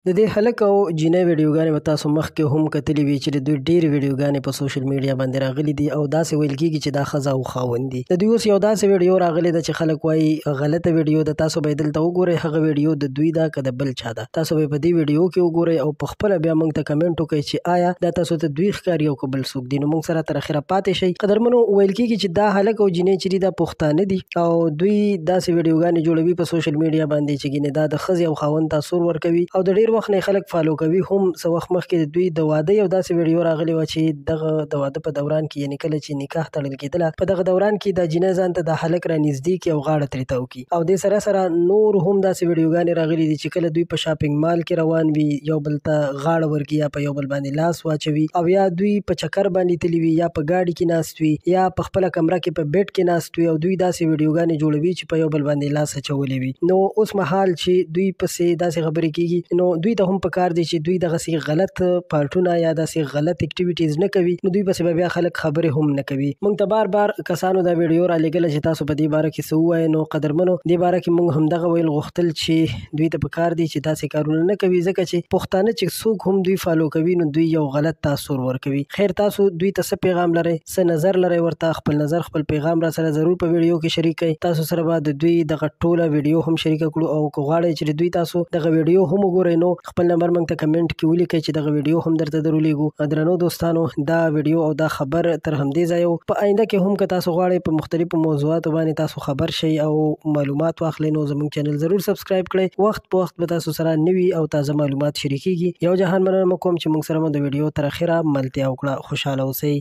د دې هلک او جینۍ ویډیوګانې به تاسو مخکې هم کتلې وي چې د دوی ډېرې ویډیوګانې په سوشل میډیا باندې راغلي دي او داسې ویل کېږي چې دا ښځه او خاوند دي. د دوی اوس یو داسې ویډیو راغلې ده چې خلک وایي غلطه ویډیو ده، تاسو به یې دلته وګورئ، هغه ویډیو د دوی ده که د بل چا ده، تاسو به یې په دې ویډیو کې وګورئ او په خپله بیا موږ ته کمنټ وکړئ چې آیا دا تاسو ته دوی ښکاري او که بل څوک دي. نو موږ سره تر اخره پاتې شئ. قدرمنو، ویل کېږي چې دا هلک او جینۍ چې دي دا پښتانه دي او دوی داسې ویډیوګانې جوړوي په سوشل میډیا باندې چې ګینې دا د ښځې او خاوند تاثر ورکوي او د ډېر وخت نه خلک فالو کوي هم. څه وخت مخکې د دوی د واده یو داسې ویډیو راغلې وه چې دغه د واده په دوران کې، یعنې کله چې نکاح تړل کېدله، په دغه دوران کې دا جینۍ ځان ته دا هلک را نږدې کړي او غاړه ترې تاو کړي. او دې سره سره نور هم داسې ویډیوګانې راغلي دي چې کله دوی په شاپینګ مال کې روان وي، یو بل ته غاړه ورکړي یا په یو بل باندې لاس واچوي، او یا دوی په چکر باندې تللي وي، یا په ګاډي کې ناست وي، یا په خپله کمره کې په بیډ کې ناست وي او دوی داسې ویډیوګانې جوړوي چې په یو بل باندې لاس اچولی وي. نو اوس مهال چې دوی پسې داسې خبرې کیږي، نو دوی ته هم پکار دي چې دوی دغسې غلط پارټونه یا داسې غلط اکټیویټیز نه کوي، نو دوی پسې به بیا خلک خبرې هم نه کوي. موږ ته بار بار کسانو دا ویډیو رالیږله چې تاسو په دې باره کې څه ووایئ. نو قدرمنو، دې باره کې موږ همدغه ویل غوښتل چې دوی ته پکار دي چې داسې کارونه نه کوي، ځکه چې پښتانه چې څوک هم دوی فالو کوي نو دوی یو غلط تاثر ورکوي. خیر، تاسو دوی ته څه پیغام لرئ، څه نظر لرئ، ورته خپل نظر خپل پیغام را سره ضرور په ویډیو کې شریک کړئ. تاسو سره به د دوی دغه ټوله ویډیو هم شریکه کړو، او که غواړئ چې د دوی تاسو دغه ویډیو هم وګورئ نو خپل نمبر موږ ته کمنټ کې ولیکئ چې دغه ویډیو هم درته درولیږو. درنو دوستانو، دا ویډیو او دا خبر تر همدې ځایه و. په آینده کې هم که تاسو غواړئ په مختلفو موضوعاتو باندې تاسو خبر شئ او معلومات واخلئ نو زموږ چینل ضرور سبسکرایب کړئ. وخت په وخت به تاسو سره نوي او تازه معلومات شریکیږي. یو جهان مننه مو کوم چې موږ سره مو د ویډیو تر اخره ملتیا وکړه. خوشحاله اوسئ.